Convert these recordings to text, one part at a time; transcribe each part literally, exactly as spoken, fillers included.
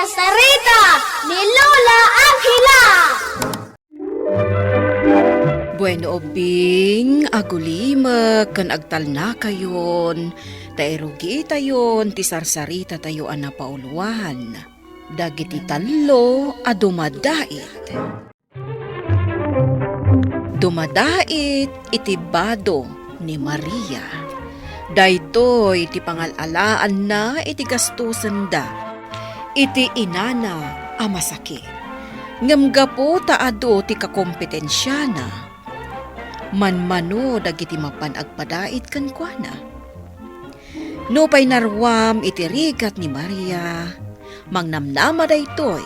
Sarita ni Lola Angela. Bueno, ubbing, agulimek ken agtalnakayon, ta irugiitayon ti sarsaritatayo a napauluan, dagiti tallo a dumadait. Dumadait iti bado ni Maria. Daytoy ti pangal-alaanna iti gastosenda iti inana a masakit. Ngem gapu ta adu ti kakompetensiana, manmano dagiti mapan agpadait kenkuana. Nupay naruam iti rigat ni Maria, mangnamnama daytoy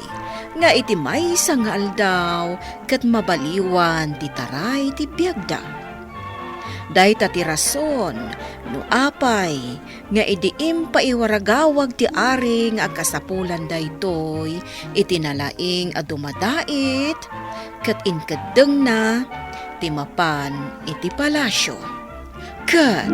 nga iti maysa nga aldaw ket mabaliwan ti taray ti biagda. Dayta ti rason no apay nga idi impaiwaragawag ti ari nga agkasapulan daytoy iti nalaing a dumadait ket inkeddengna ti mapan iti palasio. Ket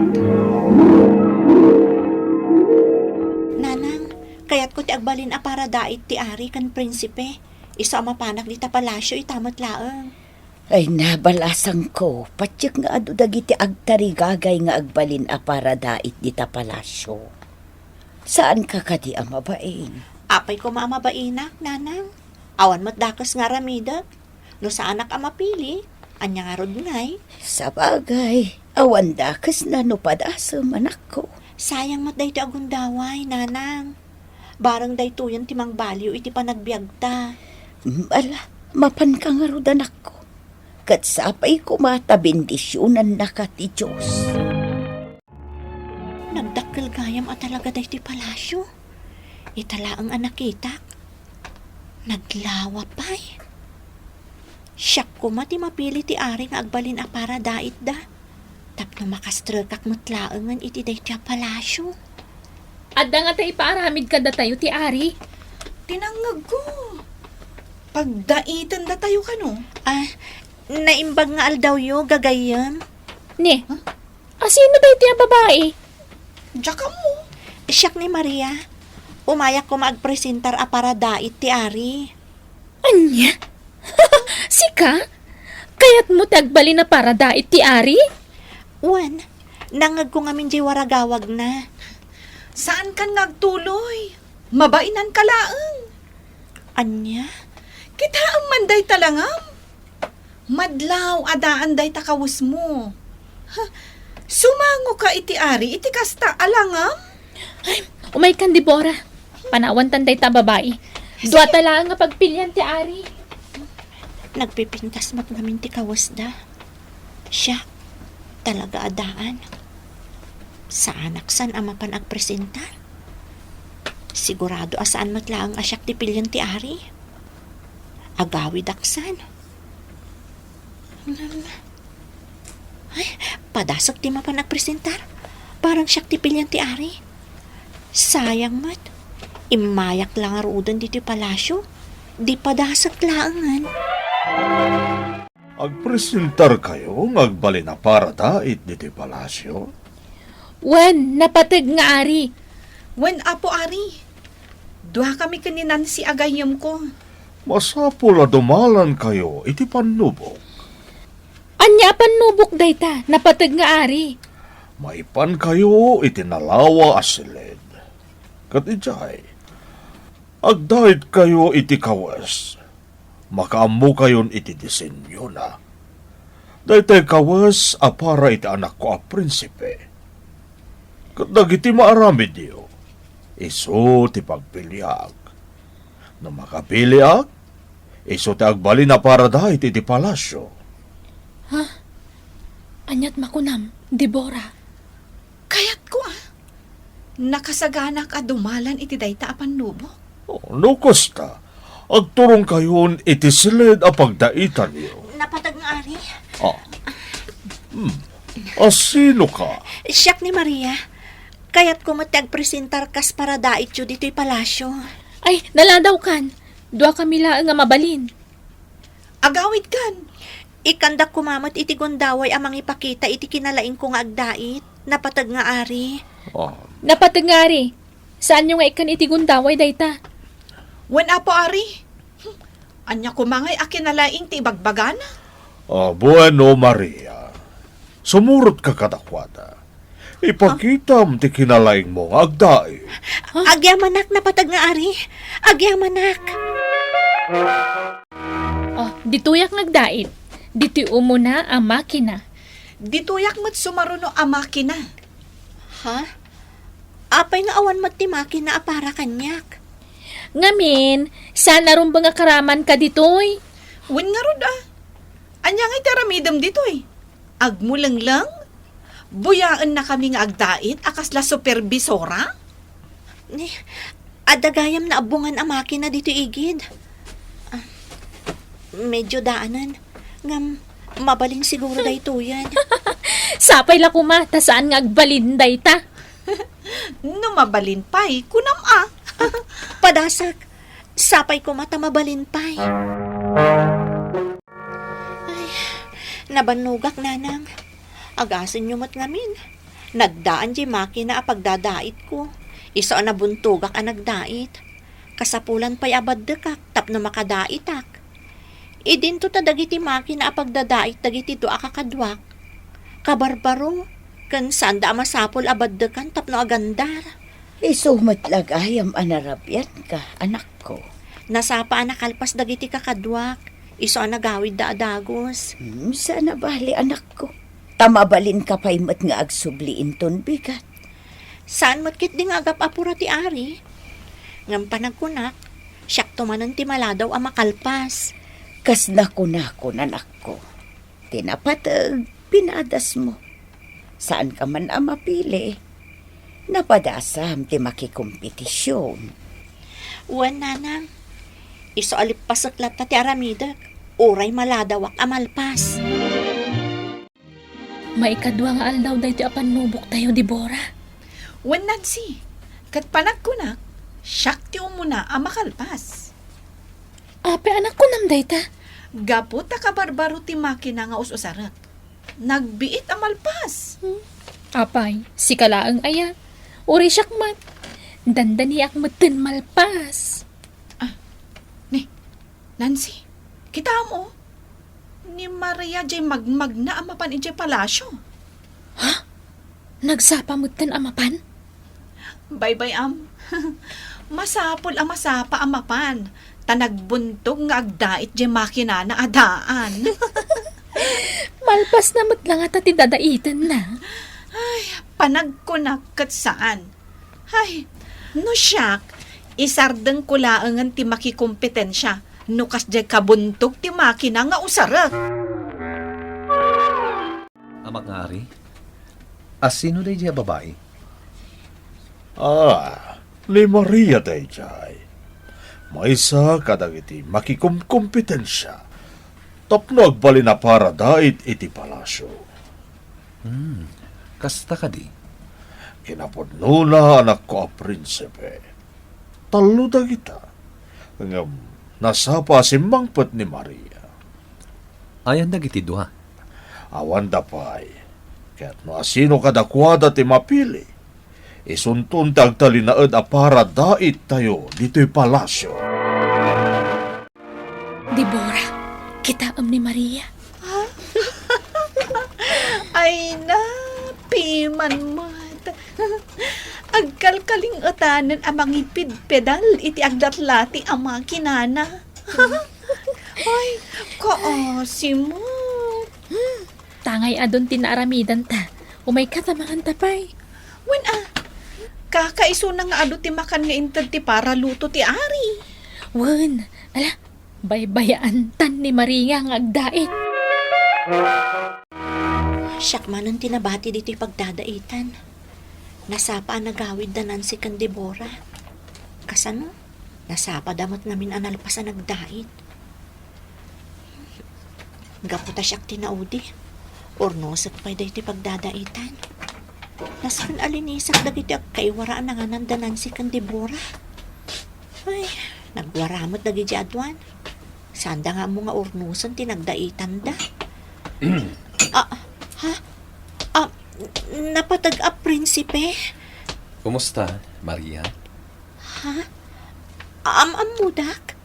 Nanang, kayatko ti agbalin a paradait ti ari ken prinsipe. Isu a mapanak dita palasio ita met laeng. Ay, nabalasangko, patiek nga adu dagiti agtarigagay nga agbalin a paradait dita palasio. Saanka kadi a mabain? Apay koma a mabainak, Nanang? Awan met dakes nga aramidek. No saanak a mapili, ania ngarud ngay? Sabagay, awan dakesna no padasem, anakko. Sayang met daytoy a gundaway, Nanang. Bareng daytoyen ti mangbaliw iti panagbiagta. Ala, mapanka ngarud, anakko. Ket sapay koma ta bendisionannaka ti Dios. Nagdakkel gayam a talaga daytoy palasio. Ita laeng a nakitak. Naglawa pay. Siak koma ti mapili ti ari nga agbalin a paradaitda. Tapno makastrekak met laengen iti daytoy a palasio. Adda ngata ipaaramid kadatayo ti ari? Tinangngegko. Pagdaitendatayo kano? Ah, naimbag nga aldawyo, gagayyem. Ni, Huh? Asino daytoy a babai? Diak ammo. Siak ni Maria. Umayak koma agpresentar a paradait ti ari. Ania? Sika? Kayatmo ti agbalin a paradait ti ari? Wen, nangngegko ngamin diay waragawagna. Saankan nga agtuloy. Mabainanka laeng. Ania? Kitaem man dayta langam. Madlaw a daan dayta kawesmo. Ha, sumangoka iti ari iti kasta a langam? Ay, umaykan, Debora. Panawantan dayta a babai. Duata laeng nga pagpilian ti ari. Nagpipintas met ngamin ti kawesda. Siak, talaga a daan. Saanak san a mapan agpresentar. Sigurado a saan met laeng a siak ti pilian ti ari. Agawidak san. Ay, padasek ti mapan agpresentar. Parang siak ti pilian ti ari. Sayang met. Immayak la ngaruden ditoy palasio. Di padasek laengen. Agpresentarkayo nga agbalin a paradait ditoy palasio? Wen, napateg nga ari. Wen, Apo Ari. Duakami ken ni Nancy a gayyemko. Masapul a dumalankayo iti pannubok. Ania a pannubok dayta, napateg nga ari? Maipankayo iti nalawa a siled. Ket idiay, agdaitkayo iti kawes. Makaammokayon iti disenyona. Daytoy kawes a para iti anakko a prinsipe. Ket dagiti maaramidyo, isu ti pagpiliak. No makapiliak, isu ti agbalin a paradait iti palasio. Ha? Aniat makunam, Debora? Kayatko, a. Nakasaganak a dumalan iti dayta a pannubok. Oh, no kasta, agturongkayon iti siled a pagdaitanyo. Napateg nga ari. Ah. Hmm. Asino ka? Siak ni Maria. Kayatko met ti agpresentar kas paradaityo ditoy palasio. Ay, naladawkan. Duakami laeng a mabalin. Agawidkan. Ikkandak koma met iti gundaway a mangipakita iti kinalaingko nga agdait. Napateg nga ari. Ah. Napateg nga ari. Saanyo nga ikkan iti gundaway dayta? Wen, Apo Ari. Ania koma ngay a kinalaing ti ibagbagana? Ah, bueno, Maria. Sumurotka kadakuada. Ipakitam ti kinalaingmo nga agdait. Agyamanak, napateg nga ari. Agyamanak. Oh, ditoyak nga agdait. Ditoy umuna a makina. Ditoyak met sumaruno a makina. Ha? Apay nga awan met ti makina a para kaniak? Ngamin, saan a rumbeng a karamanka ditoy? Wen ngarud, a. Ania ngay ti aramidem ditoy? Agmulengleng? Buyaennakami nga agdait a kasla supervisora? Ni, adda gayam naabbongan a makina ditoy igid. Ah, medyo daanen. Ngem, mabalin siguro daytoyen. Sapay la koma, ta saan nga agbalin dayta. No mabalin pay, kunam a. Padasak, sapay koma ta mabalin pay. Ay, nabannogak, nanang. Agasenyo met ngamin. Nagdaan diay makina a pagdadaitko. Isu a nabuntogak a nagdait. Kasapulan pay a baddekak tapno makadaitak. Idinto ta dagiti makina a pagdadait dagiti dua a kakaduak, kabarbaro, ken saanda a masapul a baddekan tapno agandar. Isu met la gayam a narabianka, anakko. Nasapa a nakalpas dagiti kakaduak, isu a nagawidda a dagus. Hmm, saan a bali, anakko. Ta mabalinka pay met nga agsubli inton bigat. Saan met ketdi nga agap-apura ti ari. Ngem panagkunak, siakto manen ti maladaw a makalpas. Kas nakunakon, anakko. Ti napateg, pinadasmo. Saanka man a mapili. Napadasam ti makikompetisyon. Wen, nanang. Isu a lippasek latta ti aramidek, uray maladawak a malpas. Maikadua nga aldaw daytoy a pannuboktayo, Debora. Wen, Nancy, ket panagkunak, siak ti umuna a makalpas. Apay a nakunam dayta? Gapu ta kabarbaro ti makina nga us-usarek. Nagbiit a malpas. Hmm? Apay, sika laeng aya? Uray siak met. Dandaniak metten malpas. Ah, ni, Nancy, kitaem, o. Ni Maria diay magmagna a mapan idiay palasio. Ha? Nagsapa metten a mapan? Baybay-am. Masapul a masapa a mapan, ta nagbuntog nga agdait diay makinana a daan. Malpasna met la ngata ti dadaitenna. Ay, panagkunak ket saan. Ay, no siak, isardengko laengen ti makikompetensia no kasdiay kabuntog ti makina nga usarek. Amak nga ari, asino daydiay a babai? Ah, ni Maria daydiay. Maysa kadagiti makikomkompetensia tapno agbalin a paradait iti palasio. Hmm, kasta kadi? Kinapudnona, anakko a prinsipe. Tallo dagita. Ngem nasapa a simmangpet ni Maria. Ayan dagiti dua? Awanda pay. Ket no asino kadakuada ti mapili, isunton ti agtalinaed a paradaittayo ditoy palasio. Debora, kitaem ni Maria. Ha? Ay na, piman met. Agkalkalingetanen a mangipidpedal iti aglatlati a makinana. Ay, kaasi met. Hmm, tangay adun ti naaramidanta. Umayka ta manganta pay. Wen a, kakaisuna nga adu ti makan nga inted ti paraluto ti ari. Wen, ala, baybayaantan ni Maria nga agdait. Siak manen ti nabati ditoy pagdadaitan. Nasapa a nagawid da Nancy ken Debora. Kasano? Nasapada met ngamin a nalpas a nagdait. Gapu ta siak ti naudi, urnosek pay daytoy pagdadaitan. Nasken a linisek dagiti agkaiwara a nanganan da Nancy ken Debora. Ay, nagwara met dagiti aduan. Saanda nga ammo nga urnosen ti nagdaitanda. Ah, ha? Ah, napateg a prinsipe? Kumusta, Maria? Ha? Am-ammodak?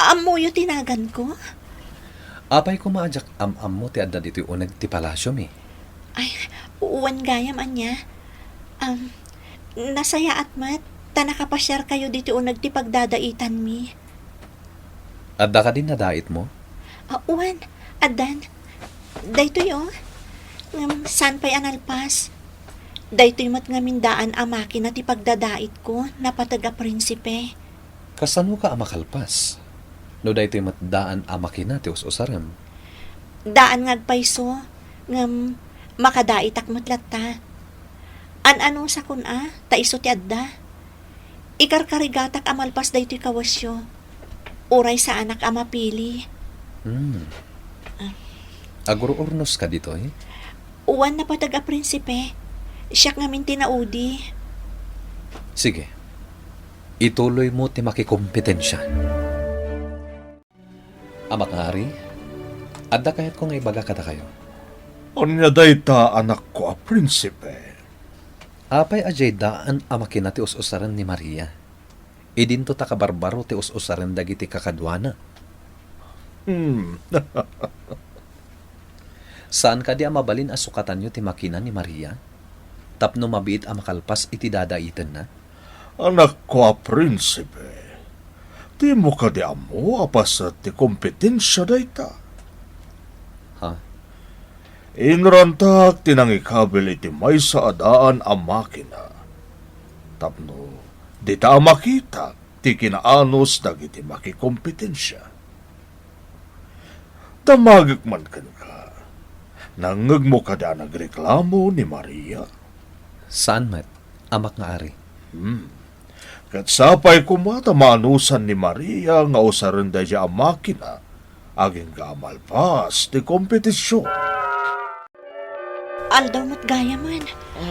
Ammoyo ti naganko? Apay koma a diak am-ammo ti adda ditoy uneg ti palasiomi? Ay, wen gayam ania. Am, nasayaat met, ta nakapasiarkayo ditoy uneg ti pagdadaitanmi. Adda kadi nadaitmo? Ah, wen, addan. Daytoy, oh. Ngem, saan pay a nalpas. Daytoy met ngamin daan a makina ti pagdadaitko, napateg a prinsipe. Kasanoka a makalpas? No daytoy met daan a makina ti us-usarem? Daan nga agpayso, ngem makadaitak met latta. An-anusakon a, ta isu ti adda. Ikarkarigatak a malpas daytoy kawesyo. Uray saanak a mapili. Hmm. Ah. Agur-urnoska ditoy? Wen, napateg a prinsipe. Siak ngamin ti naudi. Sige. Ituloymo ti makikompetensia. Amak nga Ari, adda kayatko nga ibaga kadakayo. Ania dayta, anakko a prinsipe? Apay a diay daan a makina ti us-usaren ni Maria? Idinto ta kabarbaro ti us-usaren dagiti kakaduana. Hmm. Saan kadi a mabalin a sukatanyo ti makina ni Maria tapno mabiit a makalpas iti dadaitenna? Anakko a prinsipe, dimo kadi ammo a paset ti kompetensia dayta? Ha? Inrantak ti nangikabil iti maysa a daan a makina tapno dita a makita ti kinaanus dagiti makikompetensia. Damagek man kenka. Nangngegmo kadi a nagreklamo ni Maria? Saan met, amak nga Ari. Hmm. Ket sapay koma ta maanusan ni Maria nga usaren daydiay a makina agingga a malpas ti kompetision. Aldaw met gayamen.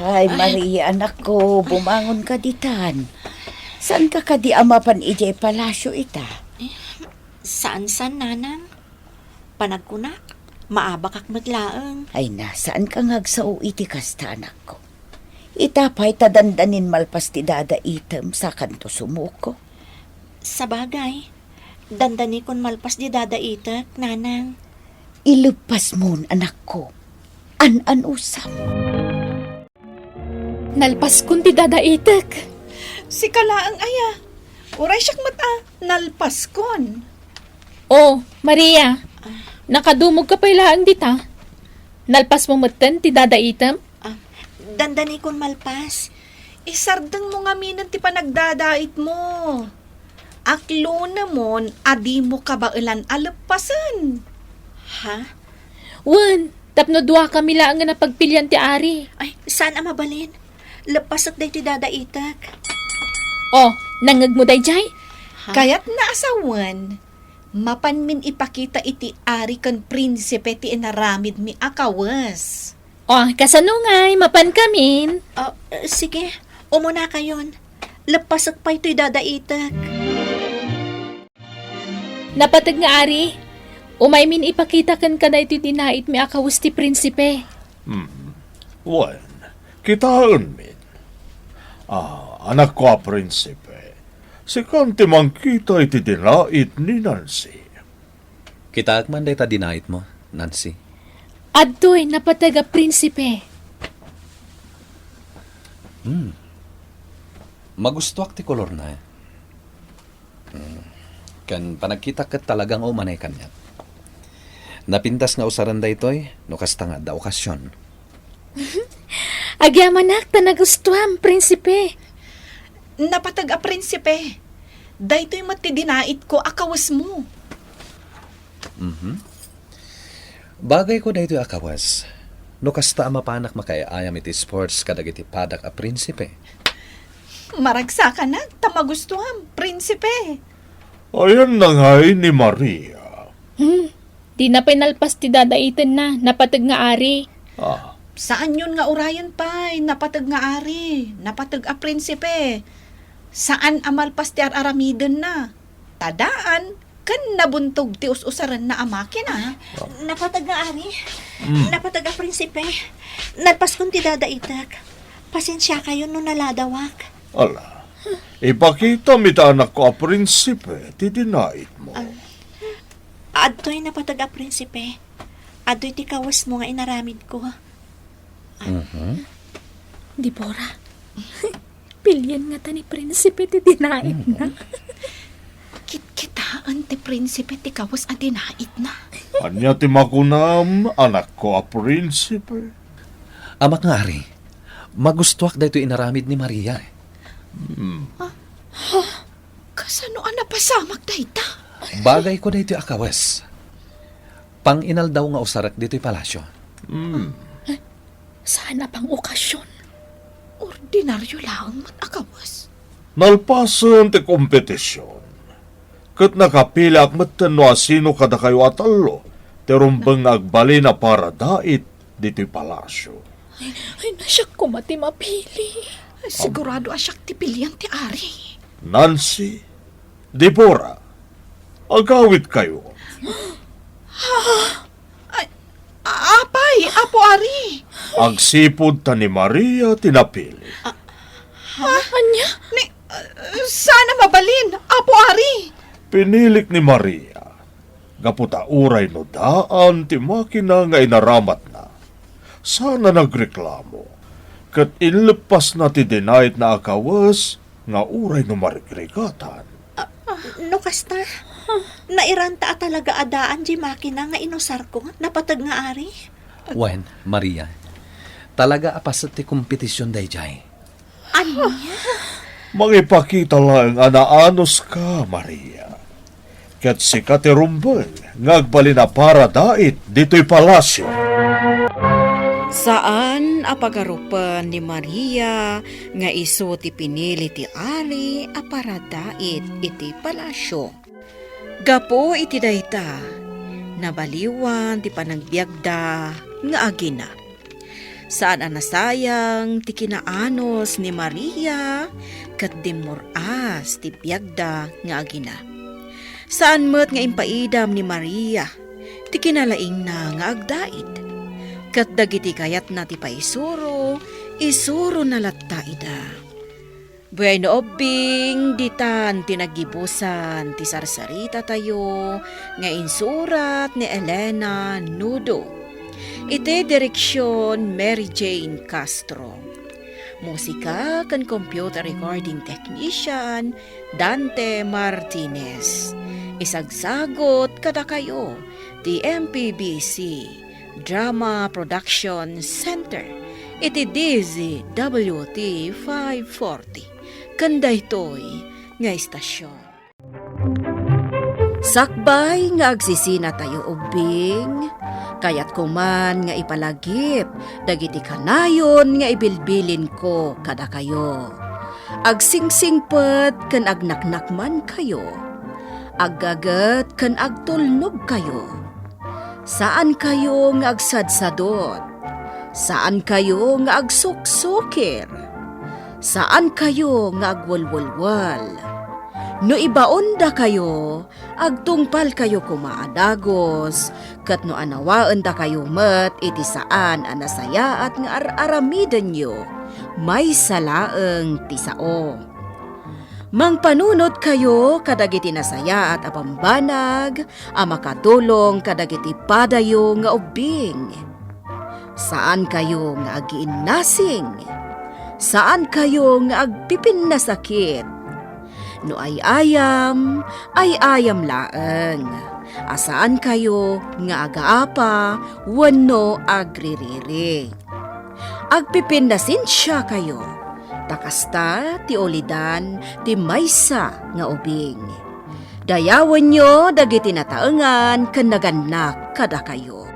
Ay, ay. Maria, anakko, bumangon ka ditan. Saan ka kadi a mapan idiay palasyo ita? Eh, saan-saan, nanang. Panagkunak, maabakak met laeng. Ay na, saan ka nga agsao iti kasta, anakko? Ita pay ta dandanin malpas ti dadaitem, sakanto sumuko. Sabagay, dandanikon malpas di dadaitek, nanang. Ileppasmon, anakko. An-anusam. Nalpaskon ti dadaitek. Sika laeng aya. Uray siak met a, nalpaskon. Oh, Maria. Ah. Nakadumog ka pay laeng dita. Nalpasmo metten ti dadaitem? Ah, dandanikon malpas. Isardengmo ngaminen ti panagdadaitmo. Aklonemon a dimo kabaelan a leppasen. Ha? Wen, tapno duakami laeng nga napagpilian ti ari. Ay, saan a mabalin. Leppasek daytoy dadaitek. Oh, nangngegmo daydiay? Ha? Kayatna a sawen, mapanmin ipakita iti ari ken prinsipe ti inaramidmi a kawes. Oh, kasano ngay? Mapankamin? Ah, eh, sige, umunakayon. Leppasek pay toy dadaitek. Napateg nga ari, umaymin ipakita kenka daytoy dinaitmi a kawes ti prinsipe. Hmm. Wen, kitaenmin. Ah, anakko a prinsipe, sikan ti mangkita iti dinait ni Nancy. Kitaek man dayta dinaitmo, Nancy. Adtoy napateg a prinsipe. Hmm. Magustuak ti kolorna. Hmm. Ken panagkitak ket talaga nga umanay kaniak. Napintas nga usaren daytoy no kasta nga adda okasion. Agyamanak ta nagustuam, prinsipe. Napateg a prinsipe. Daytoy met ti dinaitko a kawesmo. Mhm. Bagayko daytoy a kawes. No kasta a mapanak makaay-ayam iti sports kadagiti padak a prinsipe. Maragsakanak ta magustuam, prinsipe. Ayanna ngay ni Maria. Hmm. Dina pay nalpas ti dadaitenna, napateg nga ari. Ah. Saanyon nga urayen pay, napateg nga ari, napateg a prinsipe. Saan a malpas ti ar-aramidenna. Ta daan ken nabuntog ti us-usarenna a makina. Ah. Napateg nga ari, mm, napateg a prinsipe, nalpaskon ti dadaitek. Pasensiakayon no naladawak. Ala, Ipakitam ita, anakko a prinsipe, ti dinaitmo. Ah, adtoy napateg a prinsipe. Adtoy ti kawesmo nga inaramidko. Ah. Mhm. Deborah, pilien ngata ni prinsipe ti dinaitna. Mhm. Kitkitaen ti prinsipe ti kawes a dinaitna. Ania ti makunam, anakko a prinsipe? Amak nga ari, magustuak daytoy inaramid ni Maria. Hmm. Ah, ha? Kasano a napasamak dayta? Bagayko daytoy a kawes. Panginaldaw nga usarek ditoy palasio. Hmm. Saan a pang-okasion. Ordinario laeng met a kawes. Nalpasen ti kompetision. Ket nakapiliak metten no asino kadakayo a tallo ti rumbeng nga agbalin a paradait ditoy palasio. Ay, ay, na siak koma ti mapili. Sigurado a siak ti pilian ti ari. Nancy, Deborah, agawidkayo. Ay, apay, Apo Ari. Agsipud ta ni Maria ti napili. Ah, ha? Ania? Ni, uh, saan a mabalin, Apo Ari. Pinilik ni Maria. Gapu ta uray no daan ti makina nga inaramatna, saan a nagreklamo, ket inleppasna ti dinaitna a kawes nga uray no marigrigatan. Ah, no kasta, nairanta a talaga a daan diay makina nga inusarko, napateg nga ari? Wen, Maria, talaga a paset ti kompetision daydiay. Ania? Mangipakita laeng a naanuska, Maria. Ket sika ti rumbeng nga agbalin a paradait ditoy palasio. Saan a pagarupen ni Maria nga isu ti pinili ti ari a paradait iti palasio. Gapu iti dayta, nabaliwan ti panagbiagda nga agina. Saan a nasayang ti kinaanus ni Maria ket dimmur-as ti biagda nga agina. Saan met nga impaidam ni Maria ti kinalaingna nga agdait, ket dagiti kayatna ti paisuro, isurona latta ida. Bueno, ubbing, ditan ti naggibusan ti sarsaritatayo nga insurat ni Elena Nudo. Iti direksion, Mary Jane Castro. Musika ken computer recording technician, Dante Martinez. Isagsagot kadakayo ti M P B C Drama Production Center iti D Z W T five forty. Ken daytoy nga estasion. Sakbay nga agsisinatayo ubbing, kayatko man nga ipalagip dagiti kanayon nga ibilbilinko kadakayo. Agsingsingpet ken agnaknakmankayo. Aggaget ken agtulnogkayo. Saankayo nga agsadsadot. Saankayo nga agsuksukir. Saankayo nga agwelwelwel. No ibaondakayo, agtungpalkayo koma a dagus, ket no anawaendakayo met iti saan a nasayaat nga ar-aramidenyo, maysa laeng ti sao. Mangpanunotkayo kadagiti nasayaat a bambanag a makatulong kadagiti padayo nga ubbing. Saankayo nga agiinnasing. Saankayo nga agpipinnasakit. No ay-ayam, ay-ayam laeng. A saankayo nga agaapa wenno agririri. Agpipinnasensiakayo, ta kasta ti ulidan ti maysa nga ubing. Dayawenyo dagiti nataengan ken nagannak kadakayo.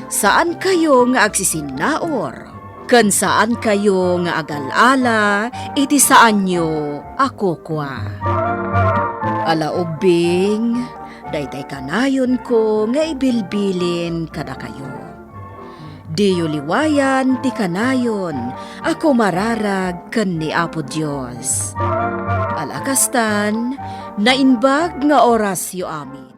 Saankayo nga agsisinnaur, ken saankayo nga agal-ala iti saanyo a kukua. Ala ubbing, daytay kanayonko nga ibilbilin kadakayo. Diyo liwayan ti kanayon a kumararag ken ni Apo Dios. Ala kastan, naimbag nga orasyo amin.